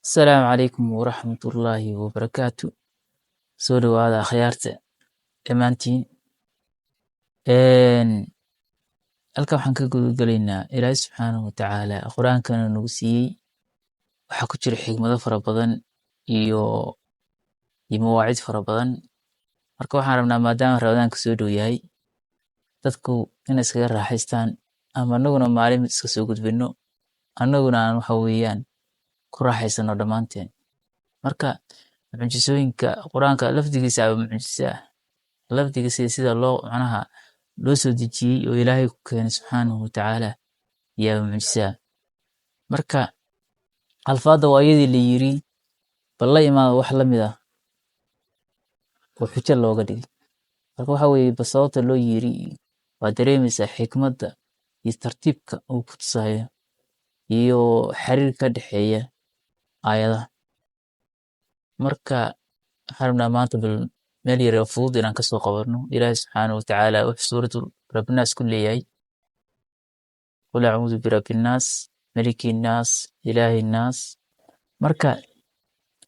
Asalaamu calaykum waraxmatullaahi wabarakaatu. Soo dhawaada akhyaarta dhammaantiin. Halkan waxaan ka gudagalaynaa Ilaahay subxaanahu watacaala qur-aankana nagu siiyey. Waxaa ku jira xigmado fara badan iyo mawaacid fara badan. Marka waxaan rabnaa, maadaama Ramadaanka soo dhow yahay, dadku inay iskaga raaxaystaan ama anaguna maalin iska soo gudbino, annaguna aan waxa weeyaan ku raaxaysano dhammaanteen. Marka mucjisooyinka qur-aanka lafdigiisa aba mucjiso ah, lafdigiisa iyo sida loo macnaha loo soo dejiyey oo Ilaahay ku keenay subxaanahu watacaala yaa mucjiso ah. Marka alfaadda waa iyadii la yiri bal la imaada wax la mid ah oo xujo looga dhigay. Marka waxa weeye, ba sababta loo yiri waa dareemaysaa, xikmadda iyo tartiibka uu ku tusayo iyo xiriirka ka dhexeeya aayadaha. Marka waxaan rabnaa maanta bal meel yar oo fudud inaan kasoo qabanno. Ilaahay subxaanahu watacaala wuxuu suuratu Rabbinaas ku leeyahay: "Qul acuudu birabbi nnaas, maliki nnaas, ilaahi nnaas." Marka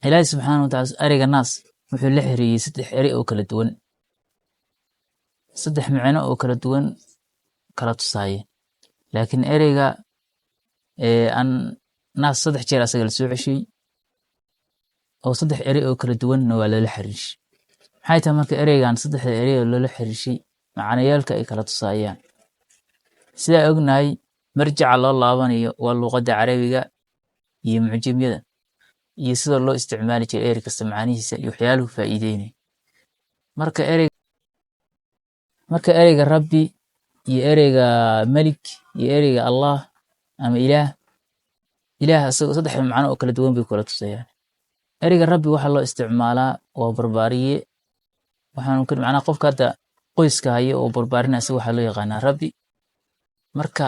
Ilaahay subxaanahu watacaala ereyga naas wuxuu la xiriiriyey saddex erey oo kala duwan, saddex micno oo kala duwan kala tusaaya. Laakiin ereyga an naas saddex jeer asaga la soo ceshiyey oo saddex erey oo kala duwanna waa lala xiriirshay. Maxay tahay marka ereygan saddexda erey oo lala xiriirshay macnayaalka ay kala tusaayaan? Sidaa ognahay, marjaca loo laabanayo waa luqadda Carabiga iyo mucjamyada iyo sida loo isticmaali jiray erey kasta macnihiisa iyo waxyaaluhu faa'iideynaya. Marka ereyga rabbi iyo ereyga melik iyo ereyga Allah ama ilaah, ilaah isaga saddex macno oo kala duwan bay kala tusayaan. Ereyga rabbi waxaa loo isticmaalaa waa barbaariye. Waxaan macnaha qofka hadda qoyska haya oo barbaarinaya, isaga waxaa loo yaqaanaa rabbi. Marka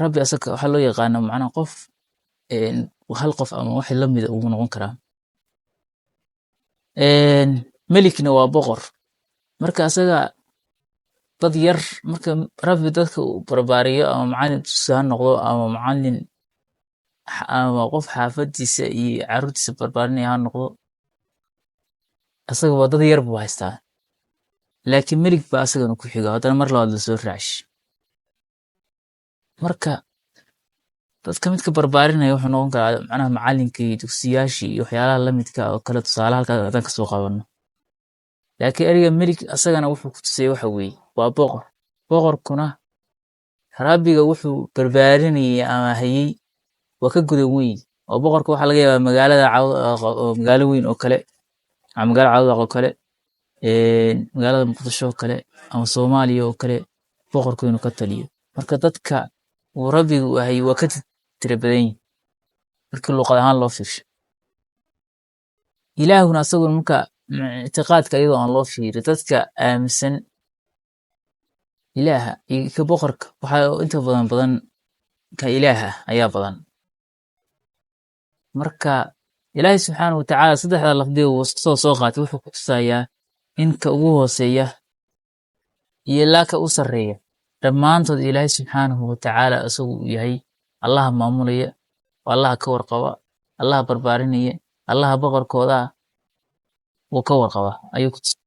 rabbi asaga waxaa loo yaqaanaa macnaha qof, hal qof ama wax lamida uu noqon karaa. Melikna waa boqor. Marka asaga dad yar, marka rabbi dadka uu barbaariyo, ama macalin dugsi ha noqdo ama macalin ama qof xaafadiisa iyo caruurtiisa barbaarinaya ha noqdo, asaga waa dad yar buu haystaa. Laakiin melik baa asagana ku xiga, haddana mar labaad lasoo raacshay. Marka dadka midka barbaarinaya wuxuu noqon karaa macnaha macalinka iyo dugsiyaashii iyo waxyaalaha lamidka oo kale, tusaale halkaa haddaan kasoo qabanno. Laakiin ereyga melik asagana wuxuu ku tusaya waxa weeye waa boqor. Boqorkuna rabbiga wuxuu barbaarinayay ama hayay waa ka gudan weyn, oo boqorka waxaa laga yaabaa magaalada oo magaalo weyn oo kale, ama magaalada Cawdaq oo kale, magaalada Muqdisho oo kale, ama Soomaaliya oo kale, boqorku inuu ka taliyo. Marka dadka uu rabbiga u hayay waa ka tira badan yihin markii luqad ahaan loo fiirsho. Ilaahuna asaguna marka ictiqaadka iyadoo aan loo fiirin, dadka aaminsan ilaaha iyo ka boqorka, waxaa inta badan badan ka ilaaha ayaa badan. Marka Ilaahay subxaanahu watacaala saddexda lafdi uu soo qaatay wuxuu ku tusayaa in ka ugu hooseeya iyo ilaa ka u sarreeya dhammaantood Ilaahay subxaanahu watacaala isagu uu yahay Allaha maamulaya, Allaha ka warqaba, Allaha barbaarinaya, Allaha boqorkooda uu ka warqaba ayuu ku tusaya.